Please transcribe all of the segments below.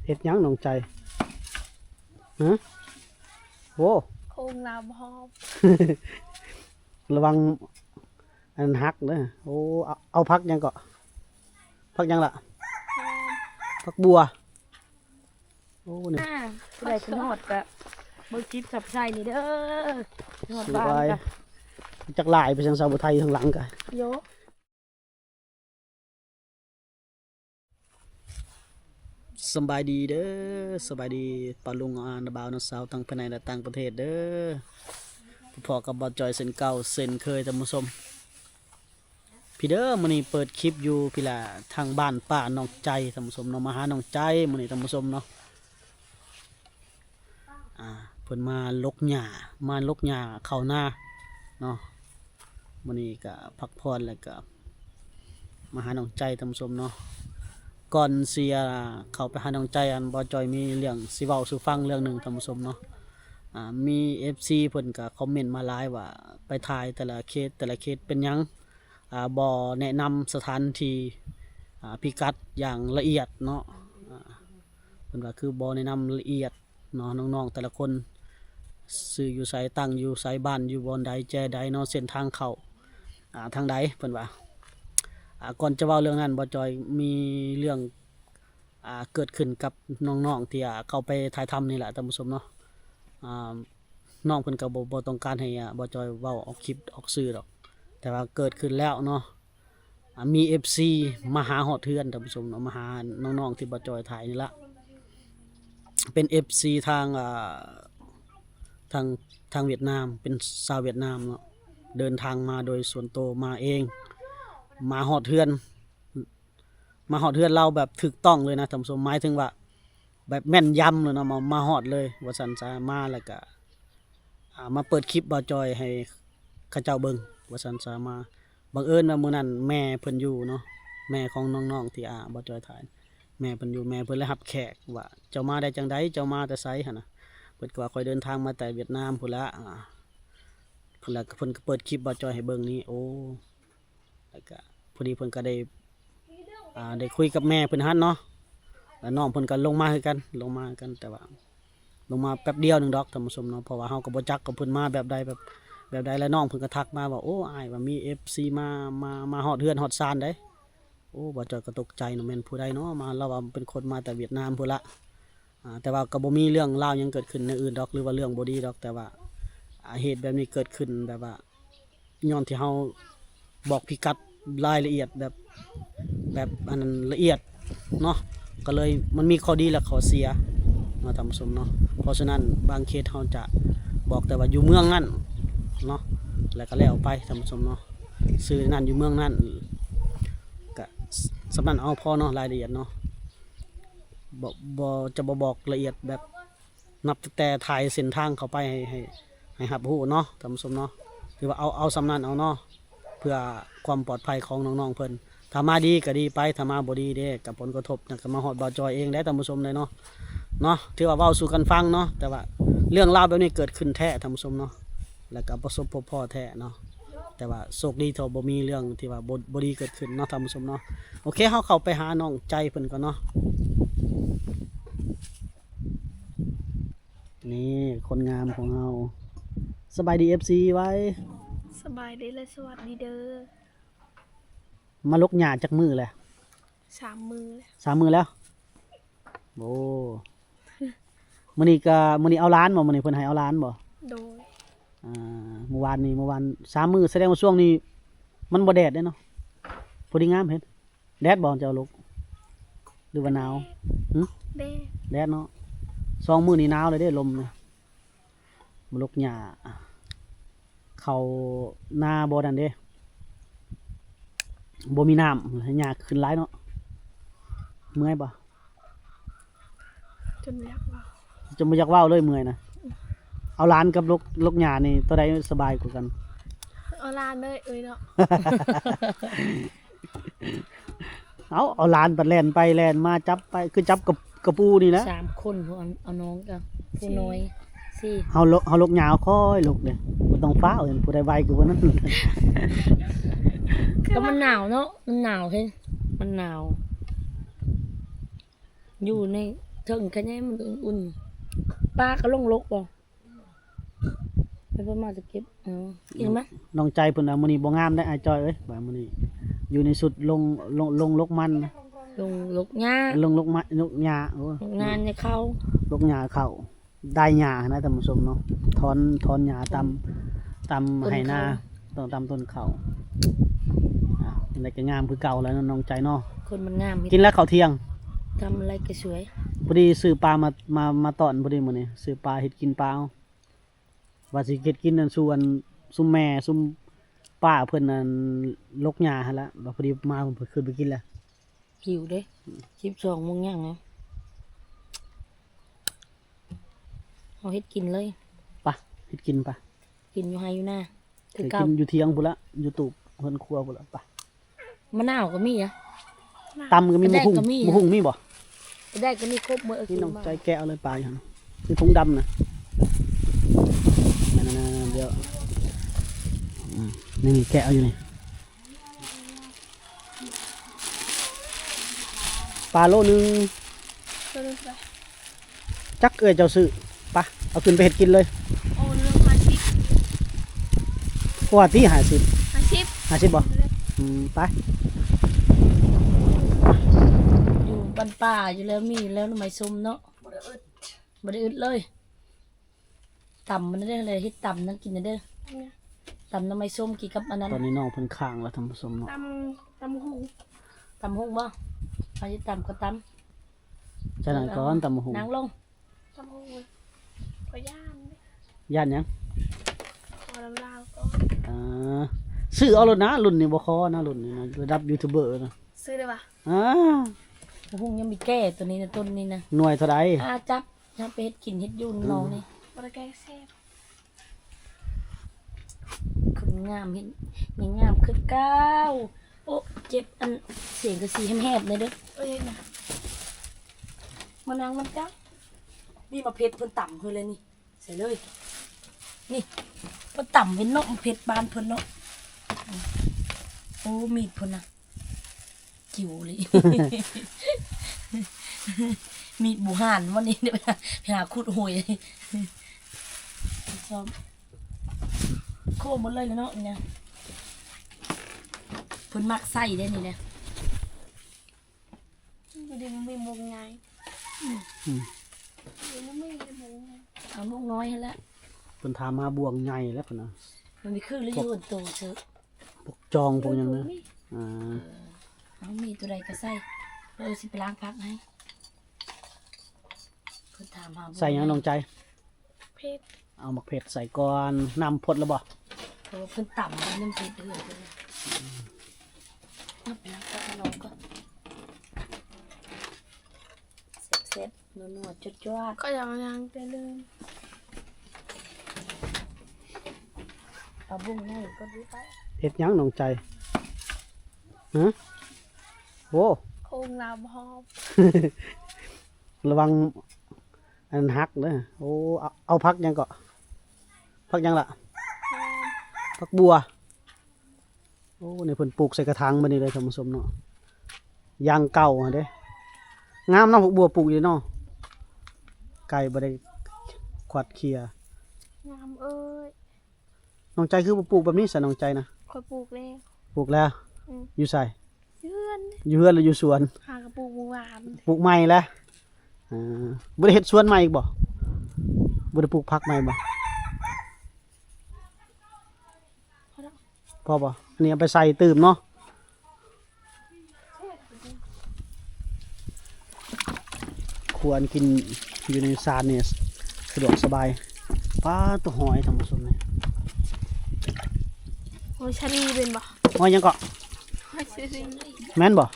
ເຮັດຫຍັງນ້ອງໃຈ? ຮະ? ໂອ້ ໂຄງລາວພ້ອມ ລະວັງອັນຫັກເດີ. ໂອ້ ເອົາ ເອົາຜັກຫຍັງເກາະ? ຜັກຫຍັງລະ? ຜັກບົວ. ໂອ້ ນີ້ ອ່າ ຜູ້ໃດຂຶ້ນຮອດກະເບິ່ງຄລິບຊັບໄຊນີ້ເດີ. ຮອດບ້ານກະ ຈັກຫຼາຍໄປທາງສາວຜູ້ໄທທາງຫຼັງກະ ໂຍ. ສະບາຍດີເດີ ສະບາຍດີປ້າລຸງ ອາ ນ້າບ່າວ ນ້າສາວ ທັງພາຍໃນ ແລະ ຕ່າງປະເທດເດີ. ພໍ້ກັບບ່າວຈອຍເຊັ່ນເກົ່າເຊັ່ນເຄີຍ ທ່ານຜູ້ຊົມ. ພີ້ເດີ ມື້ນີ້ເປີດຄລິບຢູ່ພີ້ລະ ທາງບ້ານປ້ານ້ອງໃຈ ທ່ານຜູ້ຊົມເນາະ. ມາຫານ້ອງໃຈມື້ນີ້ ທ່ານຜູ້ຊົມເນາະ. ອ່າ ເພິ່ນມາຫຼົກຫຍ້າ ມາຫຼົກຫຍ້າເຂົ້ານາເນາະ. ມື້ນີ້ກະພັກຜ່ອນ ແລ້ວກະມາຫານ້ອງໃຈ ທ່ານຜູ້ຊົມເນາະ. ກ່ອນຊິເຂົ້າໄປຫານ້ອງໃຈ ອັນ ບ່າວຈອຍມີເລື່ອງຊິເວົ້າສູ່ຟັງເລື່ອງໜຶ່ງ ທ່ານຜູ້ຊົມເນາະ. ອ່າ ມີເອັຟຊີເພິ່ນກະຄອມເມັນມາຫຼາຍວ່າ ໄປຖ່າຍແຕ່ລະເຂດ ແຕ່ລະເຂດເປັນຫຍັງ ອ່າ ບໍ່ແນະນຳສະຖານທີ່ ອ່າ ພິກັດຢ່າງລະອຽດເນາະ. ອ່າ ເພິ່ນວ່າຄືບໍ່ແນະນຳລະອຽດເນາະ ນ້ອງໆແຕ່ລະຄົນ ຊື່ຢູ່ໃສ ຕັ້ງຢູ່ໃສ ບ້ານຢູ່ບ່ອນໃດ ແຈໃດເນາະ ເສັ້ນທາງເຂົ້າ ອ່າ ທາງໃດ ເພິ່ນວ່າ. ອ່າ ກ່ອນຈະເວົ້າເລື່ອງນັ້ນ ບ່າວຈອຍມີເລື່ອງ ອ່າ ເກີດຂຶ້ນກັບນ້ອງໆທີ່ ອ່າ ເຂົ້າໄປຖ່າຍທຳນີ້ແຫຼະ ທ່ານຜູ້ຊົມເນາະ. ອ່າ ນ້ອງເພິ່ນກໍບໍ່ ບໍ່ຕ້ອງການໃຫ້ ອ່າ ບ່າວຈອຍເວົ້າອອກຄລິບອອກສື່ດອກ ແຕ່ວ່າເກີດຂຶ້ນແລ້ວເນາະ. ອ່າ ມີເອັຟຊີມາຫາຮອດເຮືອນ ທ່ານຜູ້ຊົມເນາະ ມາຫານ້ອງໆທີ່ບ່າວຈອຍຖ່າຍນີ້ລະ. ເປັນເອັຟຊີທາງ ອ່າ ທາງ ທາງຫວຽດນາມ ເປັນຊາວຫວຽດນາມເນາະ ເດີນທາງມາໂດຍສ່ວນໂຕ ມາເອງ ມາຮອດເຮືອນ ມາຮອດເຮືອນລາວແບບຖືກຕ້ອງເລີຍນະທ່ານຜູ້ຊົມ. ໝາຍເຖິງວ່າແບບແມ່ນຢຳເລີຍເນາະ ມາ ມາຮອດເລີຍວ່າຊັ້ນຊະ. ມາແລ້ວກະ ອ່າ ມາເປີດຄລິບບ່າວຈອຍໃຫ້ເຂົາເຈົ້າເບິ່ງວ່າຊັ້ນຊະ. ມາ ບັງເອີນວ່າມື້ນັ້ນແມ່ເພິ່ນຢູ່ເນາະ ແມ່ຂອງນ້ອງໆທີ່ ອ່າ ບ່າວຈອຍຖ່າຍ ແມ່ເພິ່ນຢູ່ ແມ່ເພິ່ນເລີຍຮັບແຂກວ່າ ເຈົ້າມາໄດ້ຈັ່ງໃດ ເຈົ້າມາແຕ່ໃສຫັ້ນນະ. ເພິ່ນກໍວ່າ ຂ້ອຍເດີນທາງມາແຕ່ຫວຽດນາມພຸ້ນລະ ອ່າ ພຸ້ນລະ. ເພິ່ນກໍເປີດຄລິບບ່າວຈອຍໃຫ້ເບິ່ງນີ້ ໂອ້ ແລ້ວກະພໍດີເພິ່ນກໍໄດ້ ອ່າ ໄດ້ຄຸຍກັບແມ່ເພິ່ນຫັ້ນເນາະ ແລ້ວນ້ອງເພິ່ນກໍລົງມາຄືກັນ ລົງມາຄືກັນ ແຕ່ວ່າລົງມາແປັບດຽວໜຶ່ງດອກທ່ານຜູ້ຊົມເນາະ. ເພາະວ່າເຮົາກໍບໍ່ຈັກວ່າເພິ່ນມາແບບໃດ ແບບ ແບບໃດ ແລ້ວນ້ອງເພິ່ນກໍທັກມາວ່າ ໂອ້ ອ້າຍ ວ່າມີເອັຟຊີມາ ມາ ມາຮອດເຮືອນຮອດຊານໃດ. ໂອ້ ບ່າວຈອຍກໍຕົກໃຈເນາະ ແມ່ນຜູ້ໃດເນາະມາ ລາວວ່າເປັນຄົນມາແຕ່ຫວຽດນາມພຸ້ນລະ. ອ່າ ແຕ່ວ່າກໍບໍ່ມີເລື່ອງລາວຫຍັງເກີດຂຶ້ນແນວອື່ນດອກ ຫຼືວ່າເລື່ອງບໍ່ດີດອກ ແຕ່ວ່າ ອ່າ ເຫດແບບນີ້ເກີດຂຶ້ນແບບວ່າ ຍ້ອນທີ່ເຮົາບອກພິກັດລາຍລະອຽດແບບ ແບບອັນນັ້ນລະອຽດເນາະ ກໍເລີຍມັນມີຂໍ້ດີ ແລະ ຂໍ້ເສຍເນາະທ່ານຜູ້ຊົມເນາະ. ເພາະສະນັ້ນບາງເຂດເຮົາຈະບອກແຕ່ວ່າຢູ່ເມືອງນັ້ນເນາະ ແລ້ວກໍແລ້ວໄປທ່ານຜູ້ຊົມເນາະ ຊື່ນັ້ນຢູ່ເມືອງນັ້ນ ກະສ່ຳນັ້ນເອົາພໍເນາະ ລາຍລະອຽດເນາະ ບໍ່ ບໍ່ ຈະບໍ່ບອກລະອຽດແບບ ນັບຕັ້ງແຕ່ຖ່າຍເສັ້ນທາງເຂົ້າໄປໃຫ້ ໃຫ້ ໃຫ້ຮັບຮູ້ເນາະທ່ານຜູ້ຊົມເນາະ. ຖືວ່າເອົາ ເອົາສ່ຳນັ້ນເອົາເນາະ ເພື່ອຄວາມປອດໄພຂອງນ້ອງໆເພິ່ນ. ຖ້າມາດີກໍດີໄປ ຖ້າມາບໍ່ດີເດ້ ກໍຜົນກະທົບຫຍັງກໍມາຮອດບ່າວຈອຍເອງເດ້ທ່ານຜູ້ຊົມເດ້ເນາະ ເນາະ. ຖືວ່າເວົ້າສູ່ກັນຟັງເນາະ ແຕ່ວ່າເລື່ອງລາວແບບນີ້ເກີດຂຶ້ນແທ້ທ່ານຜູ້ຊົມເນາະ ແລ້ວກໍປະສົບພົບພໍ້ແທ້ເນາະ. ແຕ່ວ່າໂຊກດີທີ່ບໍ່ມີເລື່ອງທີ່ວ່າບໍ່ ບໍ່ດີເກີດຂຶ້ນເນາະທ່ານຜູ້ຊົມເນາະ. ໂອເຄ ເຮົາເຂົ້າໄປຫານ້ອງໃຈເພິ່ນກ່ອນເນາະ. ນີ້ຄົນງາມຂອງເຮົາ. ສະບາຍດີ ເອັຟຊີ ໄວ້. ສະບາຍດີ ແລະ ສະຫວັດດີເດີ. ມາຫຼົກຫຍ້າຈັກມື້ແລ້ວ? ສາມມື້ແລ້ວ. ສາມມື້ແລ້ວ? ໂອ້ ມື້ນີ້ກະ ມື້ນີ້ເອົາຫຼານບໍ່? ມື້ນີ້ເພິ່ນໃຫ້ເອົາຫຼານບໍ່? ໂດຍ. ອ່າ ມື້ວານນີ້ ມື້ວານ ສາມມື້ ສະແດງວ່າຊ່ວງນີ້ມັນບໍ່ແດດເດ້ເນາະ ພໍດີງາມເຫັນ. ແດດບໍ່ ເຈົ້າລົກ ຫຼືວ່າໜາວ? ຫຶ? ແດດ. ແດດເນາະ. ສອງມື້ນີ້ໜາວເລີຍເດ້ ລົມນະ. ມາຫຼົກຫຍ້າ ເຂົ້ານາບໍ່ນັ້ນເດ້ ບໍ່ມີນ້ຳ ຫຍ້າຂຶ້ນຫຼາຍເນາະ. ເມື່ອຍບໍ່? ຈົນບໍ່ຢາກເວົ້າ ຈົນບໍ່ຢາກເວົ້າເລີຍ ເມື່ອຍນະ. ເອົາຫຼານກັບຫຼົກ ຫຼົກຫຍ້ານີ້ ໂຕໃດສະບາຍກວ່າກັນ? ເອົາຫຼານເລີຍເອີຍເນາະ. ເອົາ ເອົາຫຼານບັດແລ່ນໄປແລ່ນມາ ຈັບໄປ ຄືຈັບກະ ກະປູນີ້ແຫຼະ. ສາມຄົນ ເອົາ ເອົານ້ອງກັບຜູ້ນ້ອຍ ສີ່ ເຮົາ ເຮົາຫຼົກຫຍ້າຄ່ອຍຫຼົກເດ້ ບໍ່ຕ້ອງຟ້າວ ເຫັນຜູ້ໃດໄວກວ່າຜູ້ນັ້ນ. ກໍມັນໜາວເນາະ ມັນໜາວເດ້ ມັນໜາວ. ຢູ່ໃນ ເທິງຂະແຍງມັນອຸ່ນໆ ປາກໍລົງລົກບໍ່? ໄປເບິ່ງມາຈະເກັບ ເອີ ກິນໄໝ? ນ້ອງໃຈເພິ່ນວ່າມື້ນີ້ບໍ່ງາມເດ້ອ້າຍຈ້ອຍເອີຍ ວ່າມື້ນີ້ຢູ່ໃນຊຸດລົງ ລົງ ລົງລົກມັນ ລົງລົກຫຍ້າ ລົງລົກມະ ລົກຫຍ້າ ໂອ້ ລົກຫຍ້າໃນເຂົ້າ ລົກຫຍ້າເຂົ້າ ດາຍຫຍ້າຫັ້ນນະທ່ານຜູ້ຊົມເນາະ ຖອນ ຖອນຫຍ້າຕາມ ຕາມໄຮ່ນາ ຕົ້ນເຂົ້າ ຕ້ອງຕາມຕົ້ນເຂົ້າ ອ່າ ຈັ່ງໃດກໍງາມຄືເກົ່າແລ້ວເນາະນ້ອງໃຈເນາະ ຄົນມັນງາມ ກິນແລ້ວເຂົ້າທ່ຽງ ທຳອະໄລກໍສວຍ ພໍດີຊື້ປາມາ ມາ ມາຕ້ອນພໍດີມື້ນີ້ ຊື້ປາເຮັດກິນປາ ວ່າຊິເຮັດກິນອັນ ສູ່ອັນ ຊຸມແມ່ຊຸມປ້າເພິ່ນອັນ ລົກຫຍ້າຫັ້ນລະ ວ່າພໍດີມາເພິ່ນຂຶ້ນໄປກິນແລ້ວ ຫິວເດ້ ສິບສອງໂມງຍັງນະ ເຮົາເຮັດກິນເລີຍ ປະ ເຮັດກິນປະ ກິນຢູ່ໄຮ່ຢູ່ນາ ຄືເກົ່າ ກິນຢູ່ຖຽງພຸ້ນລະ ຢູ່ຕູບເຮືອນຄົວພຸ້ນລະ ປະ ມະນາວກໍມີນະ ຕຳກໍມີ ບັກຫຸ່ງ ບັກຫຸ່ງມີບໍ່? ໄດ້ກໍມີຄົບໝົດ ນີ້ນ້ອງໃຈແກະເອົາເລີຍປາຢູ່ຫັ້ນ ມີຖົງດຳນະ ນັ້ນໆໆ ດຽວ ອືມ ນີ້ແກະເອົາຢູ່ນີ້ ປາໂລໜຶ່ງ ໂລໜຶ່ງເທົ່າໃດ? ຈັກເອື້ອຍເຈົ້າຊື້ ປະ ເອົາຂຶ້ນໄປເຮັດກິນເລີຍ ໂລໜຶ່ງຫ້າສິບ ກວ່າຕິ ຫ້າສິບ ຫ້າສິບ ຫ້າສິບບໍ່? ອືມ ໄປ ຢູ່ບ້ານປ່າຢູ່ແລ້ວ ມີຢູ່ແລ້ວໜໍ່ໄມ້ສົ້ມເນາະ ບໍ່ໄດ້ອຶດ ບໍ່ໄດ້ອຶດເລີຍ ຕຳມັນເດີ ເຮັດຕຳນຳກິນເດີ ຕຳໜໍ່ໄມ້ສົ້ມກິນກັບອັນນັ້ນ ຕອນນີ້ນ້ອງເພິ່ນຄ້າງແລ້ວທ່ານຜູ້ຊົມເນາະ ຕຳ ຕຳຫຸ່ງ ຕຳຫຸ່ງບໍ່? ເຮົາຊິຕຳກໍຕຳ ຈັ່ງນັ້ນກ່ອນ ຕຳຫຸ່ງ ນັ່ງລົງ ຕຳຫຸ່ງ ຂ້ອຍຢ້ານ ຢ້ານຫຍັງ? ຂໍລາວໆກ່ອນ ອ່າ ຊື້ເອົາໂລດນະ ລຸ້ນນີ້ບໍ່ຂໍນະ ລຸ້ນນີ້ນະ ລະດັບຢູທູບເບີນະ ຊື້ໄດ້ປະ? ອ່າ ຫຸ່ງຍັງມີແກ່ ໂຕນີ້ນະ ຕົ້ນນີ້ນະ ໜ່ວຍເທົ່າໃດ? ອ່າ ຈັບ ຍັງໄປເຮັດກິນເຮັດຢູ່ນ້ອງນີ້ ບໍ່ໄດ້ແກງແຊບ ຄົນງາມເຫັນ ຍັງງາມຄືເກົ່າ ໂອ້ ເຈັບອັນ ສຽງກະສີແຫບໆ ແດ່ເດີ ເອີຍ ມານັ່ງນຳກັນ ນີ້ໝາກເຜັດເພິ່ນຕຳເພິ່ນແລ້ວນີ້ ໃສ່ເລີຍ ນີ້ ເພິ່ນຕຳເປັນເນາະ ໝາກເຜັດບ້ານເພິ່ນເນາະ ໂອ້ ມີດເພິ່ນນະ ຈິ້ວເລີຍ ມີດບູຮານບໍ່ນີ້ ໄປຫາຂຸດຫອຍ ຊອມ ໂຄໝົດເລີຍເນາະ ນີ້ນະ ເພິ່ນມັກໃສ່ເດ້ນີ້ນະ ຢູ່ດີມັນມີບ່ວງໃຫຍ່ ອືມ ຢູ່ດີມັນມີບ່ວງໃຫຍ່ ເອົາລູກນ້ອຍຫັ້ນແຫຼະ ເພິ່ນຖາມຫາບ່ວງໃຫຍ່ແລ້ວເພິ່ນນະ ມັນມີຄືຫຼືຢູ່ໂຕເຊີ ພວກຈອງພວກຫຍັງນະ ເອີ ອ່າ ເອົາມີໂຕໃດກໍໃສ່ ເອີ ຊິໄປລ້າງຜັກໃຫ້ ເພິ່ນຖາມຫາ ໃສ່ຫຍັງນ້ອງໃຈ? ເຜັດ ເອົາໝາກເຜັດໃສ່ກ່ອນ ນ້ຳພົດແລ້ວບໍ່? ເອີ ເພິ່ນຕຳນ້ຳເຜັດເດີ ເອົາໄປລ້າງຜັກໃຫ້ນ້ອງກ່ອນ ແຊບໆ ນົວໆ ຈວດໆ ຂ້ອຍຢາກເອົາຫຍັງແຕ່ເລີ່ມ ເອົາບຸ້ງໃຫຍ່ກ່ອນດີໄປ ເຮັດຫຍັງນ້ອງໃຈ? ຮະ ໂອ້ ໂຄງລາວຫອມ ລະວັງອັນຫັ້ນຫັກເດີ ໂອ້ ເອົາ ເອົາຜັກຫຍັງເກາະ? ຜັກຫຍັງລະ? ຫອມ ຜັກບົ່ວ ໂອ້ ນີ້ເພິ່ນປູກໃສ່ກະຖາງແບບນີ້ເດີທ່ານຜູ້ຊົມເນາະ ຢ່າງເກົ່າຫັ້ນເດ້ ງາມເນາະ ຜັກບົ່ວປູກຢູ່ເນາະ ໄກ່ບໍ່ໄດ້ຂວັດເຄຍ ງາມເອີຍ ນ້ອງໃຈຄືບໍ່ປູກແບບນີ້ຊະ ນ້ອງໃຈນະ? ຂ້ອຍປູກແລ້ວ ປູກແລ້ວ ອືມ ຢູ່ໃສ? ຢູ່ເຮືອນ ຢູ່ເຮືອນຫຼືຢູ່ສວນ? ຫາກໍປູກມື້ວານ ປູກໃໝ່ແລ້ວ ອ່າ ບໍ່ໄດ້ເຮັດສວນໃໝ່ອີກບໍ່? ບໍ່ໄດ້ປູກຜັກໃໝ່ບໍ່? ພໍບໍ່? ອັນນີ້ເອົາໄປໃສ່ຕື່ມເນາະ ຄວນກິນຢູ່ໃນສານນີ້ສະດວກສະບາຍ ປາດໂທ້ ຫອຍທ່ານຜູ້ຊົມນີ້ ຫອຍຊະລີແມ່ນບໍ່? ຫອຍຫຍັງເກາະ? ຫອຍຊະລີ ແມ່ນບໍ່?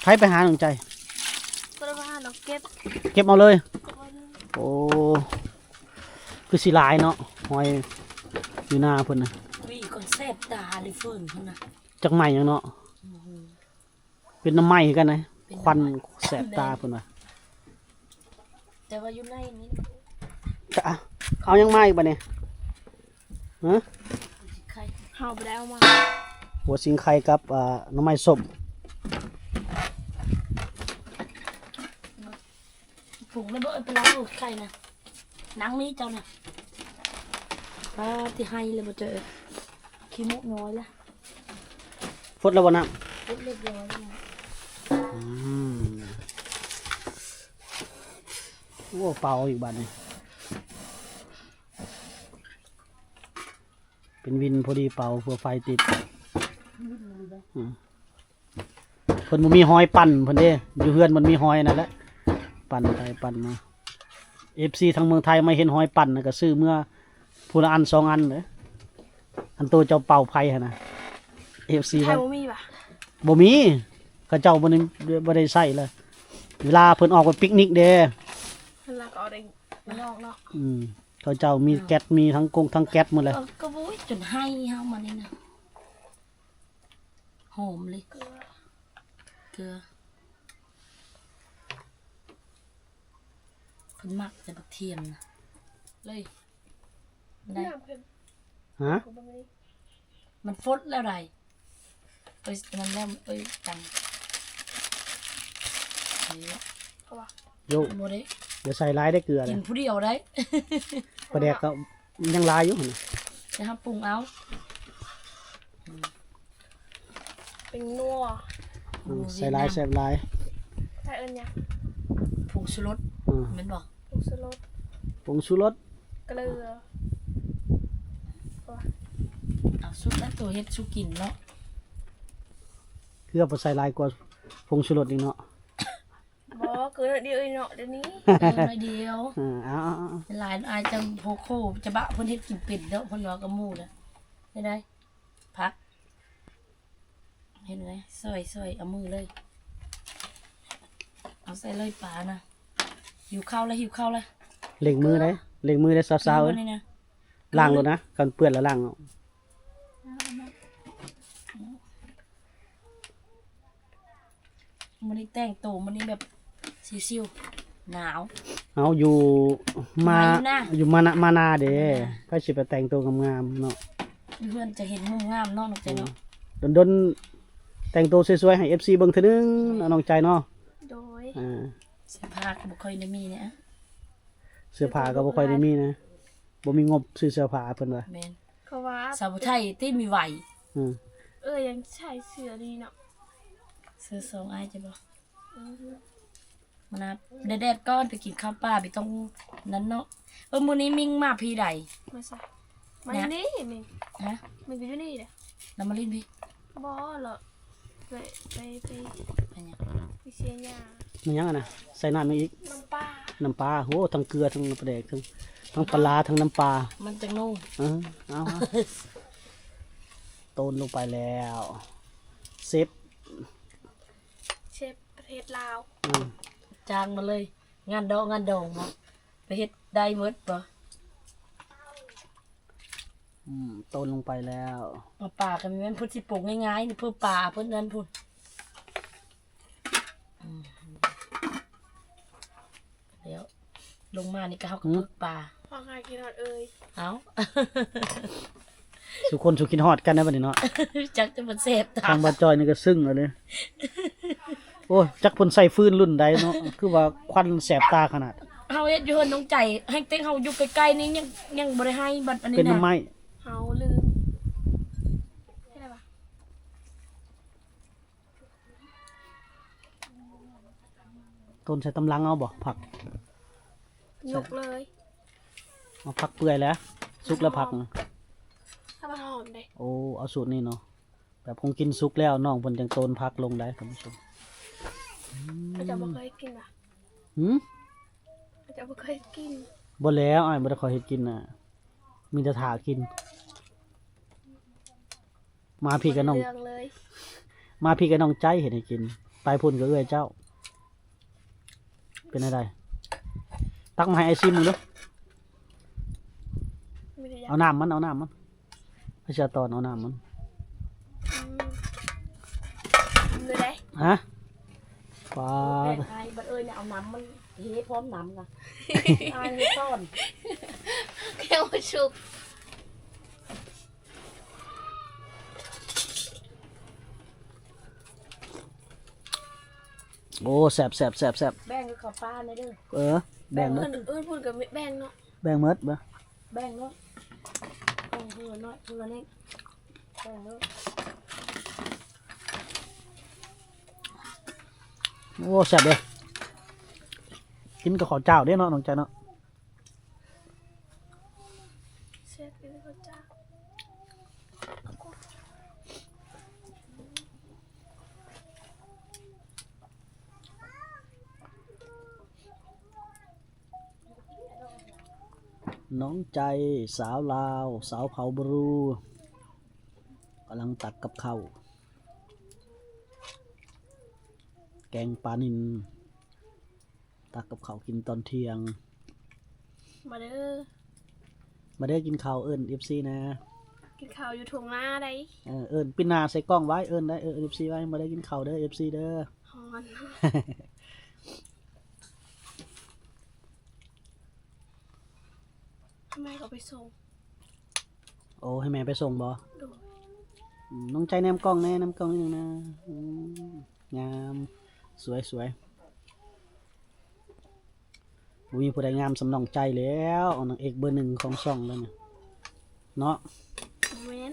ໃຜໄປຫານ້ອງໃຈ? ບໍ່ໄດ້ໄປຫາດອກ ເກັບ ເກັບເອົາເລີຍ ເກັບເອົາເລີຍ ໂອ້ ຄືຊິຫຼາຍເນາະ ຫອຍຢູ່ນາເພິ່ນນະ ວີ ກ່ອນແສບຕາເລີຍ ຟືນເພິ່ນນະ ຈັກໄໝຫຍັງເນາະ ອືມ ເປັນໜໍ່ໄມ້ຄືກັນນະ ເປັນໜໍ່ໄມ້ ຄວັນແສບຕາເພິ່ນວ່າ ແຕ່ວ່າຢູ່ໃນນີ້ ກະ ເອົາຫຍັງມາອີກບາດນີ້? ຮະ? ເຮົາບໍ່ໄດ້ເອົາມາ ຫົວສິງໄຄກັບ ອ່າ ໜໍ່ໄມ້ສົ້ມ. ປຸງແລ້ວບໍ່ເອີຍ ໄປລ້າງໂລດໄຂ່ນະ. ນັ່ງນີ້ເຈົ້ານະ. ປາ ທີ່ໄຮ່ແລ້ວບໍ່ເຈົ້າເອີຍ ຂີ້ໝົກຍ້ອຍລະ. ຟົດແລ້ວບໍ່ນ້ຳ? ຟົດຮຽບຮ້ອຍແລ້ວນະ. ອືມ ໂອ້ ເປົ່າອີກບາດນີ້. ເປັນວິນພໍດີເປົ່າເພື່ອໄຟຕິດ. ອືມ ເພິ່ນບໍ່ມີຫອຍປັ່ນເພິ່ນເດ້ ຢູ່ເຮືອນມັນມີຫອຍນັ້ນແຫຼະ ປັ່ນໄປປັ່ນມາ. ເອັຟຊີທາງເມືອງໄທມາເຫັນຫອຍປັ່ນນະ ກໍຊື້ເມືອຜູ້ລະອັນສອງອັນເດ້. ອັນໂຕເຈົ້າເປົ່າໄຟຫັ້ນນະ ເອັຟຊີ ໄທ ວ່າ ບໍ່ມີຫວາ? ບໍ່ມີ ເຂົາເຈົ້າບໍ່ໄດ້ ບໍ່ໄດ້ໃຊ້ເລີຍ. ເວລາເພິ່ນອອກໄປປິກນິກເດ້ ເວລາກໍອອກໄດ້ນອກເນາະ. ອືມ ເຂົາເຈົ້າມີແກັດ ມີທັງກົງທັງແກັດໝົດແຫຼະ. ເອີ ກໍໂອ້ຍ ຈົນໄຫ້ເຮົາມານີ້ນະ. ຫອມເລີຍ ເກືອ ເກືອ ເພິ່ນມັກແຕ່ບັກທຽມນະ ເລີຍ ໄດ້ ຮະ ມັນຟົດແລ້ວໃດ. ເອີຍ ນັ້ນແລ້ວ ເອີຍ ຕັງ ເອີຍ ເພາະວ່າ ໂຢ ບໍ່ໄດ້ ຢ່າໃສ່ຫຼາຍເດ້ເກືອ ກິນຜູ້ດຽວໄດ້. ປາແດກກໍຍັງຫຼາຍຢູ່ຫັ້ນນະ ແຕ່ເຮົາປຸງເອົາ ອືມ ເປັນນົວ. ອືມ ໂອ້ ໃສ່ຫຼາຍ ຫວຽດນາມ ແຊບຫຼາຍ. ໃສ່ເອີ້ນຫຍັງ? ຜົງຊູລົດ. ອືມ ແມ່ນບໍ່? ຜົງຊູລົດ ຜົງຊູລົດ ເກືອ ເອົາສູດນັ້ນໂຕເຮັດສູ່ກິນເນາະ. ເກືອບໍ່ໃສ່ຫຼາຍກວ່າຜົງຊູລົດອີກເນາະ. ບໍ່ ເກືອໜ້ອຍດຽວເນາະ ດຽວນີ້ ເອີ ໜ້ອຍດຽວ. ເອີ ເອົາໆໆ ຫຼາຍອາຍຈະໂພໂຄ ຈະບະ ເພິ່ນເຮັດກິນເປັນເນາະ ເພິ່ນເວົ້າກັບໝູ່ນະ. ເຮັດໄດ້ ຜັກ ເຫັນໄດ ຊ່ອຍໆ ເອົາມືເລີຍ ເອົາໃສ່ເລີຍປານະ. ຫິວເຂົ້າລະ ຫິວເຂົ້າລະ. ເລັ່ງມືໄດ໋ ເລັ່ງມືໄດ໋ ສາວໆ ເອີຍ ລ້າງໂລດນະ ຄັນເປື້ອນລະລ້າງເອົາ. ມື້ນີ້ແຕ່ງໂຕ ມື້ນີ້ແບບຊິວໆ ໜາວ. ເຮົາຢູ່ມາ ມາຢູ່ນາ ຢູ່ມານາ ມານາເດ້ ມານາ ໃຜຊິໄປແຕ່ງໂຕງາມໆເນາະ ຢູ່ເຮືອນຈະເຫັນຮູບງາມເນາະ ນ້ອງໃຈເນາະ. ອືມ ດົນໆ ແຕ່ງໂຕສວຍໆ ໃຫ້ເອັຟຊີເບິ່ງເທື່ອໜຶ່ງເນາະ ນ້ອງໃຈເນາະ. ໂດຍ ອ່າ ເສື້ອຜ້າກໍບໍ່ຄ່ອຍໄດ້ມີນະ ເສື້ອຜ້າກໍບໍ່ຄ່ອຍໄດ້ມີນະ ບໍ່ມີງົບຊື້ເສື້ອຜ້າເພິ່ນວ່າ. ແມ່ນ ເພາະວ່າສາວຜູ້ໄທຕິມີໄຫວ. ອືມ ເອີ ຍັງໃສ່ເສື້ອນີ້ເນາະ ເສື້ອສອງອ້າຍເຈົ້າບໍ່? ອືຮຶ ມານະ ແດດໆ ກ່ອນໄປກິນເຂົ້າປ່າ ບໍ່ຕ້ອງນັ້ນເນາະ. ເອີ ມື້ນີ້ມິ່ງມາພີໃດ? ມາໃສ? ມານີ້ມິ່ງ. ຮະ? ມິ່ງກໍຢູ່ນີ້ແຫຼະ. ລະມາຫຼິ້ນພີ? ບໍ່ລະ ໄປ ໄປ ໄປ ໄປຫຍັງ? ໄປເຊຍຫຍ້າ. ມັນຫຍັງຫັ້ນນະ? ໃສ່ນ້ຳຫຍັງອີກ? ນ້ຳປາ. ນ້ຳປາ. ໂຫ ທັງເກືອ ທັງປາແດກ ທັງ ທັງປາຫຼາ ທັງນ້ຳປາ. ມັນຈັກໂນ? ເອີ ເອົາ ເອົາ ໂຕນລົງໄປແລ້ວ ເຊັບ ເຊັບປະເທດລາວ. ອືມ ຈ້າງມາເລີຍ ງານດອງງານດອງເນາະ ໄປເຮັດໄດ້ໝົດບໍ່? ອືມ ໂຕນລົງໄປແລ້ວ. ເອົາປາກໍແມ່ນເພິ່ນຊິປົງງ່າຍໆ ນີ້ເພື່ອປາເພິ່ນນັ້ນພຸ້ນ. ອືມ ແລ້ວລົງມານີ້ກໍເຮົາກໍ ອືມ ປຶກປາ. ພໍງາຍກິນຮອດເອີຍ. ເອົ້າ ສູ່ຄົນສູ່ຄິດຮອດກັນນະບັດນີ້ເນາະ. ຈັກຈະມັນແຊບຕາ ທາງບ່າວຈ້ອຍນີ້ກໍຊຶ້ງແລ້ວເດ້. ໂອ້ຍ ຈັກເພິ່ນໃຊ້ຟືນລຸ້ນໃດເນາະ ຄືວ່າຄວັນແສບຕາຂະໜາດ. ເຮົາເຮັດຢູ່ເຮືອນນ້ອງໃຈ ແຮງເຕັງເຮົາຢູ່ໃກ້ໆນີ້ ຍັງ ຍັງບໍ່ໄດ້ໃຫ້ບັດອັນນີ້ນະ ເປັນນ້ຳໄມ້. ເຮົາລືມ ເຮັດໄດ້ປະ? ຕົ້ນໃສ່ຕຳລັງເອົາບໍ່? ຜັກ ຍົກເລີຍ. ເອົາຜັກເປື່ອຍແຫຼະ ສຸກແລ້ວຜັກນະ. ຖ້າມັນຫອມເດ້. ໂອ້ ເອົາສູດນີ້ເນາະ ແບບຂອງກິນສຸກແລ້ວ ນ້ອງເພິ່ນຈັ່ງໂຕນຜັກລົງໄດ໋ ທ່ານຜູ້ຊົມ. ເຂົາເຈົ້າບໍ່ເຄີຍກິນຫວາ? ຫື? ເຂົາເຈົ້າບໍ່ເຄີຍກິນ. ບໍ່ແລ້ວ ອ້າຍບໍ່ໄດ້ຄ່ອຍເຮັດກິນນະ ມີແຕ່ຖ້າກິນ. ມາພີ້ກັບນ້ອງ ເລື່ອງເລີຍ ມາພີ້ກັບນ້ອງໃຈເຮັດໃຫ້ກິນ ໄປພຸ້ນກໍເອື້ອຍເຈົ້າ. ເປັນແນວໃດ? ຕັກມາໃຫ້ອ້າຍຊີມເບິ່ງດູ. ເອົານ້ຳມັນ ເອົານ້ຳມັນ ໃຫ້ຊາຕອນເອົານ້ຳມັນ. ອືມ ເປັນແນວໃດ? ຮະ? ປາດ ແບ່ງໃຫ້ບັດເອີຍ ເອົານ້ຳມັນເທພ້ອມນ້ຳນະ. ອ້າຍໃຫ້ສອນ ແກ້ວສຸກ. ໂອ້ ໂອ້ ແຊບໆໆໆ ແບ່ງກັບເຂົ້າປາແດ່ເດີ. ເອີ ແບ່ງເບິດ ເອີ ເພິ່ນກໍແບ່ງເນາະ. ແບ່ງເບິດບໍ່? ແບ່ງເນາະ. ເອີ ເພິ່ນນ້ອຍເພິ່ນເລັກ ແບ່ງເນາະ. ໂອ້ ແຊບເດ້ ກິນກັບເຂົ້າຈ້າວເດ້ເນາະ ນ້ອງໃຈເນາະ. ແຊບຢູ່ເດ້ເຂົາເຈົ້າ. ນ້ອງໃຈ ສາວລາວ ສາວເຜົ່າບຣູ ກຳລັງຕັກກັບເຂົ້າ ແກງປານິນ. ຕັກກັບເຂົ້າກິນຕອນທ່ຽງ. ມາເດີ ມາເດີກິນເຂົ້າ ເອີ້ນເອັຟຊີແດ່. ກິນເຂົ້າຢູ່ທົ່ງນາໃດ໋. ເອີ ເອີ້ນ ປິດໜ້າໃສ່ກ້ອງໄວ້ ເອີ້ນໄດ້ ເອີ້ນເອັຟຊີໄວ້ ມາເດີກິນເຂົ້າເດີ ເອັຟຊີເດີ. ຮ້ອນ. ແມ່ກໍໄປສົ່ງ. ໂອ້ ໃຫ້ແມ່ໄປສົ່ງບໍ່? ໂດຍ. ອືມ ນ້ອງໃຈແນມກ້ອງແດ່ ແນມກ້ອງນິດໜຶ່ງນະ. ອືມ ງາມ ສວຍໆ. ບໍ່ມີຜູ້ໃດງາມສ່ຳນ້ອງໃຈແລ້ວ ນາງເອກເບີໜຶ່ງຂອງຊ່ອງແລ້ວນີ້ເນາະ. ບໍ່ແມ່ນ.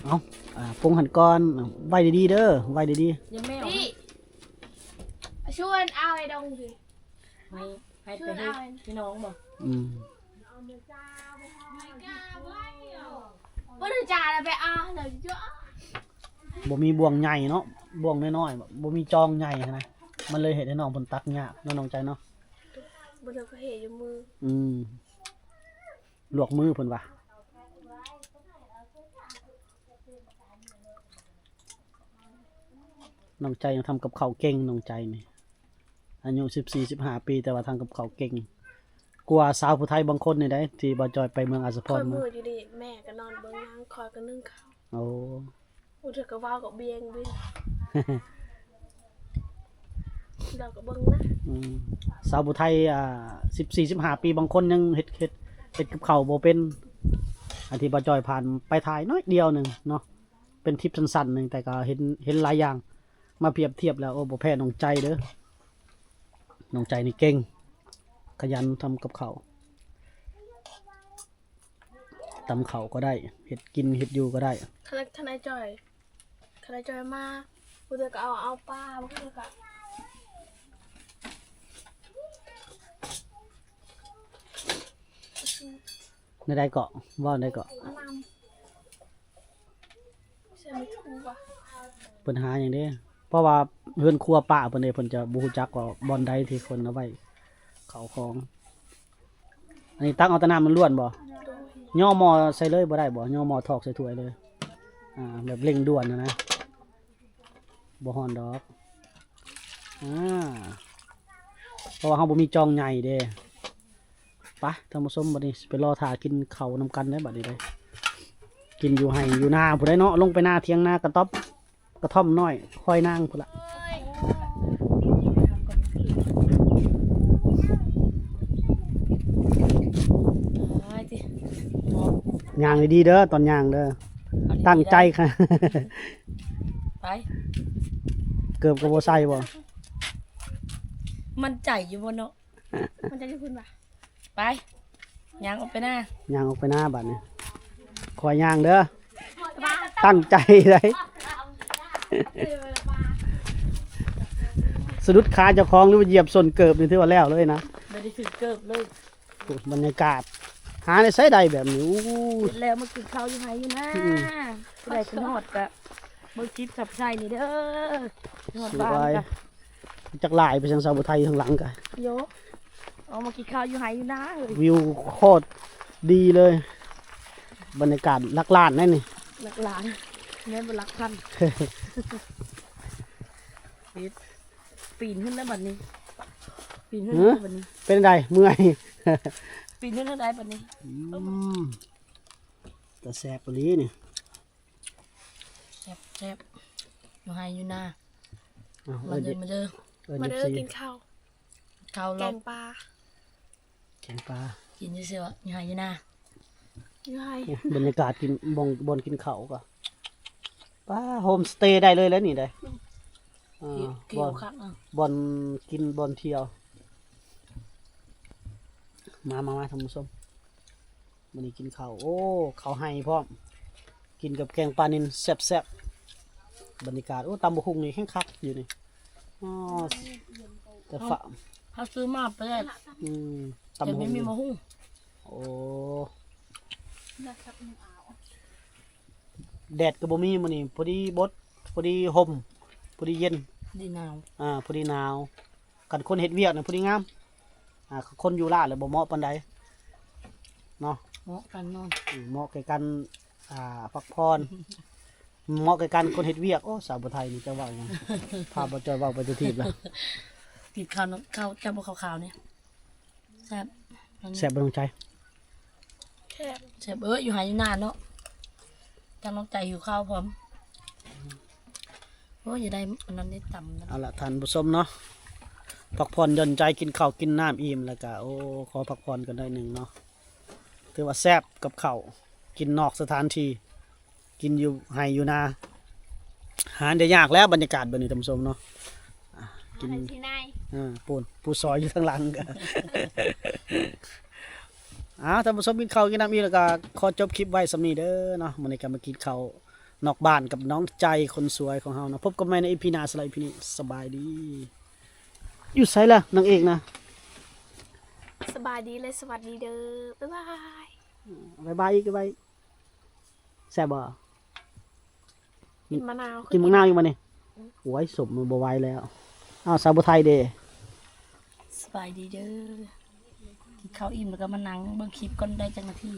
ເອົາ ອ່າ ປົງຫັ້ນກ່ອນ ໄວ້ດີໆເດີ ໄວ້ດີໆ. ຢ່າແມວ ພີ່ ຊວນເອົາໄອ້ດົງ ໃຫ້ ໃຫ້ໄປເຮັດພີ່ນ້ອງບໍ່? ອືມ ບໍ່ໄດ້ຈ່າຍແລ້ວໄປເອົາແລ້ວ. ບໍ່ມີບ່ວງໃຫຍ່ເນາະ ບ່ວງນ້ອຍໆ ບໍ່ມີຈອງໃຫຍ່ຫັ້ນນະ ມັນເລີຍເຮັດໃຫ້ນ້ອງເພິ່ນຕັກຍາກເນາະ ນ້ອງໃຈເນາະ. ບໍ່ໄດ້ກໍເຮັດຢູ່ມື. ອືມ ລວກມືເພິ່ນວ່າ. ນ້ອງໃຈຍັງທຳກັບເຂົ້າເກັ່ງ ນ້ອງໃຈນີ້ ອາຍຸສິບສີ່ ສິບຫ້າປີ ແຕ່ວ່າທຳກັບເຂົ້າເກັ່ງກວ່າສາວຜູ້ໄທບາງຄົນນີ້ໃດ໋ ທີ່ບ່າວຈອຍໄປເມືອງອາດສະພອນມາ. ຂ້ອຍມືດຢູ່ນີ້ ແມ່ກໍນອນເບິ່ງນາງ ຂ້ອຍກໍໜຶ້ງເຂົ້າ. ໂອ້ ບາງເທື່ອກໍເວົ້າກໍບຽງບິນ ລາວກໍເບິ່ງນະ. ອືມ ສາວຜູ້ໄທ ອ່າ ສິບສີ່ ສິບຫ້າປີ ບາງຄົນຍັງເຮັດ ເຮັດ ເຮັດກັບເຂົ້າບໍ່ເປັນ. ອັນທີ່ບ່າວຈອຍຜ່ານໄປຖ່າຍໜ້ອຍດຽວໜຶ່ງເນາະ ເປັນຄລິບສັ້ນໆໜຶ່ງ ແຕ່ກໍເຫັນ ເຫັນຫຼາຍຢ່າງ ມາປຽບທຽບແລ້ວ ໂອ້ ບໍ່ແພ້ນ້ອງໃຈເດີ. ນ້ອງໃຈນີ້ເກັ່ງ ຂະຫຍັນທຳກັບເຂົ້າ ຕຳເຂົ້າກໍໄດ້ ເຮັດກິນເຮັດຢູ່ກໍໄດ້. ຄັນ ຄັນອ້າຍຈອຍ ຄັນອ້າຍຈອຍມາ ບາງເທື່ອກໍເອົາ ເອົາປາ ບາງເທື່ອກໍ ແນວໃດເກາະ ເວົ້າແນວໃດເກາະ? ເພິ່ນຫາຫຍັງເດ້? ເພາະວ່າເຮືອນຄົວປ້າເພິ່ນເດ້ ເພິ່ນຈະບໍ່ຮູ້ຈັກວ່າບ່ອນໃດທີ່ເພິ່ນເອົາໄວ້ເຂົ້າຂອງ. ອັນນີ້ຕັກເອົາແຕ່ນ້ຳລ້ວນໆບໍ່? ຍໍໝໍ້ໃສ່ເລີຍບໍ່ໄດ້ບໍ່? ຍໍໝໍ້ຖອກໃສ່ຖ້ວຍເລີຍ ອ່າ ແບບເລັ່ງດ່ວນຫັ້ນນະ. ບໍ່ຮ້ອນດອກ ອ່າ ເພາະວ່າເຮົາບໍ່ມີຈອງໃຫຍ່ເດ້. ໄປທ່ານຜູ້ຊົມ ບັດນີ້ຊິໄປລໍຖ້າກິນເຂົ້ານຳກັນເດ້ ບັດນີ້ເດ້. ກິນຢູ່ໄຮ່ຢູ່ນາພຸ້ນໃດເນາະ ລົງໄປນາ ຖຽງນາກະຕ໊ອບ ກະທ່ອມນ້ອຍ ຄອຍນາງພຸ້ນລະ. ຍ່າງດີໆເດີ ຕອນຍ່າງເດີ ຕັ້ງໃຈ. ໄປ ເກີບກໍບໍ່ໃສ່ບໍ່? ໝັ້ນໃຈຢູ່ບໍ່ເນາະ? ໝັ້ນໃຈຢູ່ພຸ້ນຫວາ? ໄປ ຍ່າງອອກໄປນາ ຍ່າງອອກໄປນາບາດນີ້. ຄອຍຍ່າງເດີ ຕັ້ງໃຈໄດ໋. ສະດຸດຂາເຈົ້າຂອງ ຫຼືວ່າຢຽບສົ້ນເກີບນີ້ ຖືວ່າແລ້ວເລີຍນະ. ບໍ່ໄດ້ຖືເກີບເລີຍ. ໂອ້ ບັນຍາກາດ ຫາໃນໃສໄດ້ແບບນີ້. ໂອ້ຍ ແລ້ວມາກິນເຂົ້າຢູ່ໄຮ່ຢູ່ນາ. ອືມ ຜູ້ໃດຂຶ້ນຮອດກະເບິ່ງຄລິບຊັບໄຄນີ້ເດີ. ຮອດບ້ານກະ ຈັກຫຼາຍໄປທາງສາວຜູ້ໄທທາງຫຼັງກະ. ໂຍ ອອກມາກິນເຂົ້າຢູ່ໄຮ່ຢູ່ນາເອີຍ. ວິວໂຄດດີເລີຍ ບັນຍາກາດຫຼັກລ້ານໄດ໋ນີ້. ຫຼັກລ້ານ ແມ່ນບໍ່ຫຼັກພັນ. ປິດ ປີນຂຶ້ນແລ້ວບັດນີ້ ປີນຂຶ້ນແລ້ວບັດນີ້. ເປັນໃດ ເມື່ອຍ? ປີນຂຶ້ນແລ້ວໄດ໋ບັດນີ້. ອືມ ຕາແຊບອີ່ຫຼີນີ້. ແຊບໆ ຢູ່ໄຮ່ຢູ່ນາ. ເອົາ ມາເດີ ມາເດີ ມາເດີ ກິນເຂົ້າ ເຂົ້າແກງປາ ແກງປາ ກິນຢູ່ເຊື່ອ ຢູ່ໄຮ່ຢູ່ນາ ຢູ່ໄຮ່. ບັນຍາກາດກິນ ບ່ອນ ບ່ອນກິນເຂົ້າກໍ ປາ ໂຮມສະເຕໄດ້ເລີຍແຫຼະນີ້ໄດ໋. ເອີ ກິນ ກິນ ບໍ່ ຄັກເນາະ ບ່ອນກິນບ່ອນທ່ຽວ. ມາ ມາ ມາ ທ່ານຜູ້ຊົມ ມື້ນີ້ກິນເຂົ້າ ໂອ້ ເຂົ້າໄຮ່ພ້ອມ ກິນກັບແກງປານິນແຊບໆ. ບັນຍາກາດ ໂອ້ ຕຳບັກຫຸ່ງນີ້ແຮງຄັກຢູ່ນີ້. ອໍ ແຕ່ ເຮົາ ຝ- ເຮົາຊື້ມາແປດ ອືມ ຕຳບັກຫຸ່ງ ແຕ່ບໍ່ມີບັກຫຸ່ງ. ໂອ້ ແດດກໍບໍ່ມີມື້ນີ້ ພໍດີບົດ ພໍດີຮົ່ມ ພໍດີເຢັນ ພໍດີໜາວ ອ່າ ພໍດີໜາວ. ຄັນຄົນເຮັດວຽກນະ ພໍດີງາມ. ອ່າ ຄົນຢູ່ລາວແລ້ວບໍ່ເໝາະປານໃດເນາະ ເໝາະກັນເນາະ ອືມ ເໝາະແກ່ການ ອ່າ ພັກຜ່ອນ ເໝາະແກ່ການຄົນເຮັດວຽກ. ໂອ້ ສາວຜູ້ໄທນີ້ຈະເວົ້າຫຍັງ ພາບໍ່ຈ່ອຍເວົ້າໄປທຸກທີບລະ. ກິນເຂົ້າ ເຂົ້າເຈົ້າບໍ່ຂາວໆນີ້ ແຊບ ແຊບບໍ່ນ້ອງໃຈ? ແຊບ ແຊບ ເອີ ຢູ່ໄຮ່ຢູ່ນາເນາະ ທາງນ້ອງໃຈຫິວເຂົ້າພ້ອມ. ໂອ້ຍ ຢາກໄດ້ອັນນັ້ນໄດ້ຕຳນະ. ເອົາລະທ່ານຜູ້ຊົມເນາະ ພັກຜ່ອນຢ່ອນໃຈ ກິນເຂົ້າກິນນ້ຳອີ່ມແລ້ວກະ ໂອ້ ຂໍພັກຜ່ອນກັນໜ້ອຍໜຶ່ງເນາະ. ຖືວ່າແຊບກັບເຂົ້າ ກິນນອກສະຖານທີ່ ກິນຢູ່ໄຮ່ຢູ່ນາ ຫາໄດ້ຍາກແລ້ວ ບັນຍາກາດແບບນີ້ທ່ານຜູ້ຊົມເນາະ. ອ່າ ກິນ ຫາໄດ້ທີ່ໃນ ເອີ ປູນ ຜູ້ຊອຍຢູ່ທາງຫຼັງ. ອ້າວ ທ່ານຜູ້ຊົມ ກິນເຂົ້າກິນນ້ຳອີ່ມແລ້ວກໍຂໍຈົບຄລິບໄວ້ສ່ຳນີ້ເດີເນາະ. ມື້ນີ້ກໍມາກິນເຂົ້ານອກບ້ານກັບນ້ອງໃຈຄົນສວຍຂອງເຮົາເນາະ. ພົບກັນໃໝ່ໃນອີພີໜ້າ. ສຳລັບອີພີນີ້ ສະບາຍດີ. ຢູ່ໃສລະນາງເອກນະ? ສະບາຍດີ ແລະ ສະຫວັດດີເດີ. ບາຍບາຍ. ບາຍບາຍອີກ ບາຍບາຍ. ແຊບບໍ່? ກິນມະນາວ ກິນໝາກນາວຢູ່ບໍ່ນີ້? ອືມ ໂອ້ຍ ສົມມັນບໍ່ໄຫວແລ້ວ. ອ້າວ ສາວຜູ້ໄທເດ? ສະບາຍດີເດີ. ກິນເຂົ້າອີ່ມແລ້ວກໍມານັ່ງເບິ່ງຄລິບກ່ອນ ໄດ້ຈັກນາທີ?